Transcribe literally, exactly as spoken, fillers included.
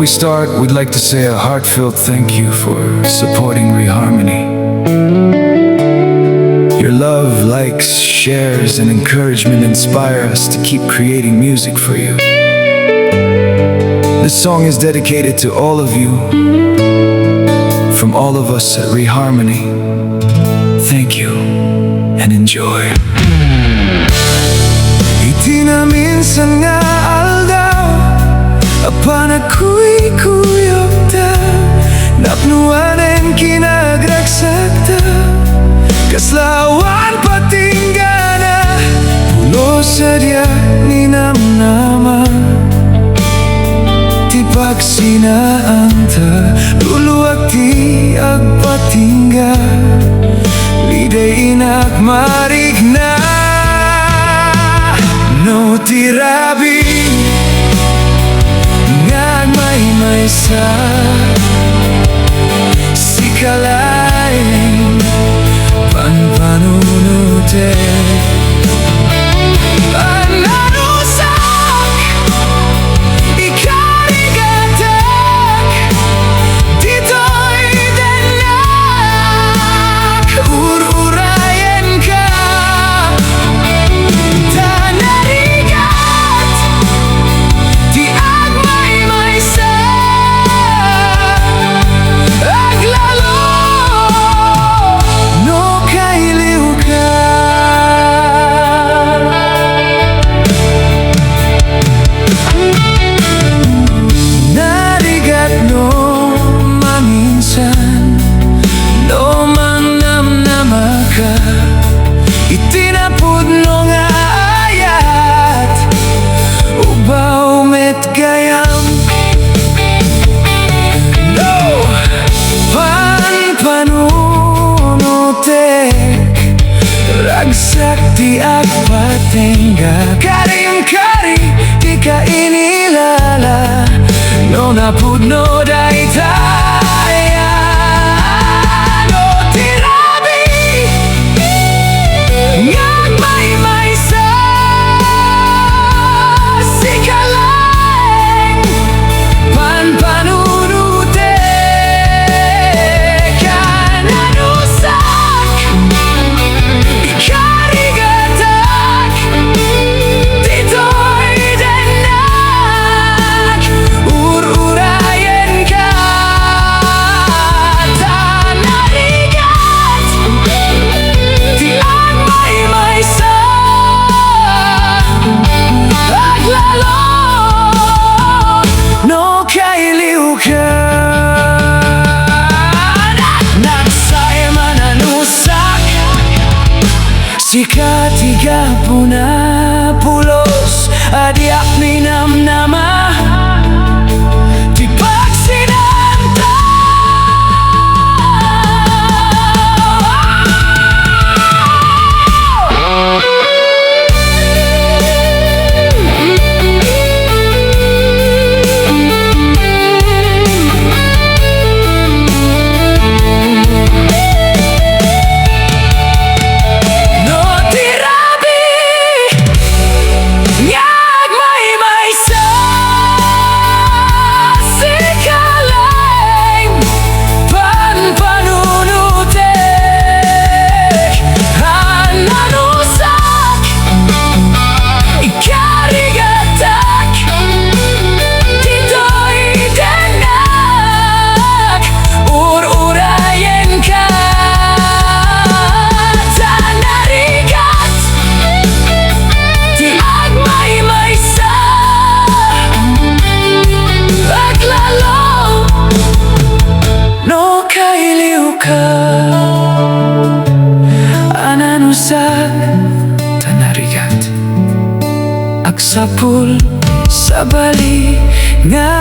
We start, we'd like to say a heartfelt thank you for supporting ReHarmony. Your love, likes, shares, and encouragement inspire us to keep creating music for you. This song is dedicated to all of you, from all of us at ReHarmony. Thank you, and enjoy. Iti naminsan nga aldaw a panagkuykuyogta, napnoanen kinagragsakta, kasla awan patinggana, pulos a diak ninamnama. Ti pagsinaanta, luluak ti agpatingga, liday inak marikna. No ti rabii nga agmaymaysa, sika laeng panpanunotek. Pananusak, ikarigatek, ditoy dennak, ur-urayenka, ta narigat ti agmaymaysa. Aglalo no kailiwka. Narigat no maminsan, no mannamnamaka iti napudno nga ayat, ubaw met gayam. No panpanunotek, ragsak ti agpatingga. Karim kari ti kainilala, no napudno daytay. No ti rabii nga agmaymaysa, sika laeng panpanunotek. Pananusak, ikarigatek, ditoy dennak, ur-urayenka, ta narigat ti agmaymaysa. Aglalo no kailiwka. Nagsay mananusak, sika ti gapuna, pulos a diak ninamnama ti pagsinaanta. No ti rabii nga agmaymaysa, sika laeng panpanunotek. Pananusak, ikarigatek, ditoy dennak, ur-urayenka, ta narigat ti agmaymaysa. Aglalo no kailiwka. Pananusak, ta narigat. Agsapul, sabali nga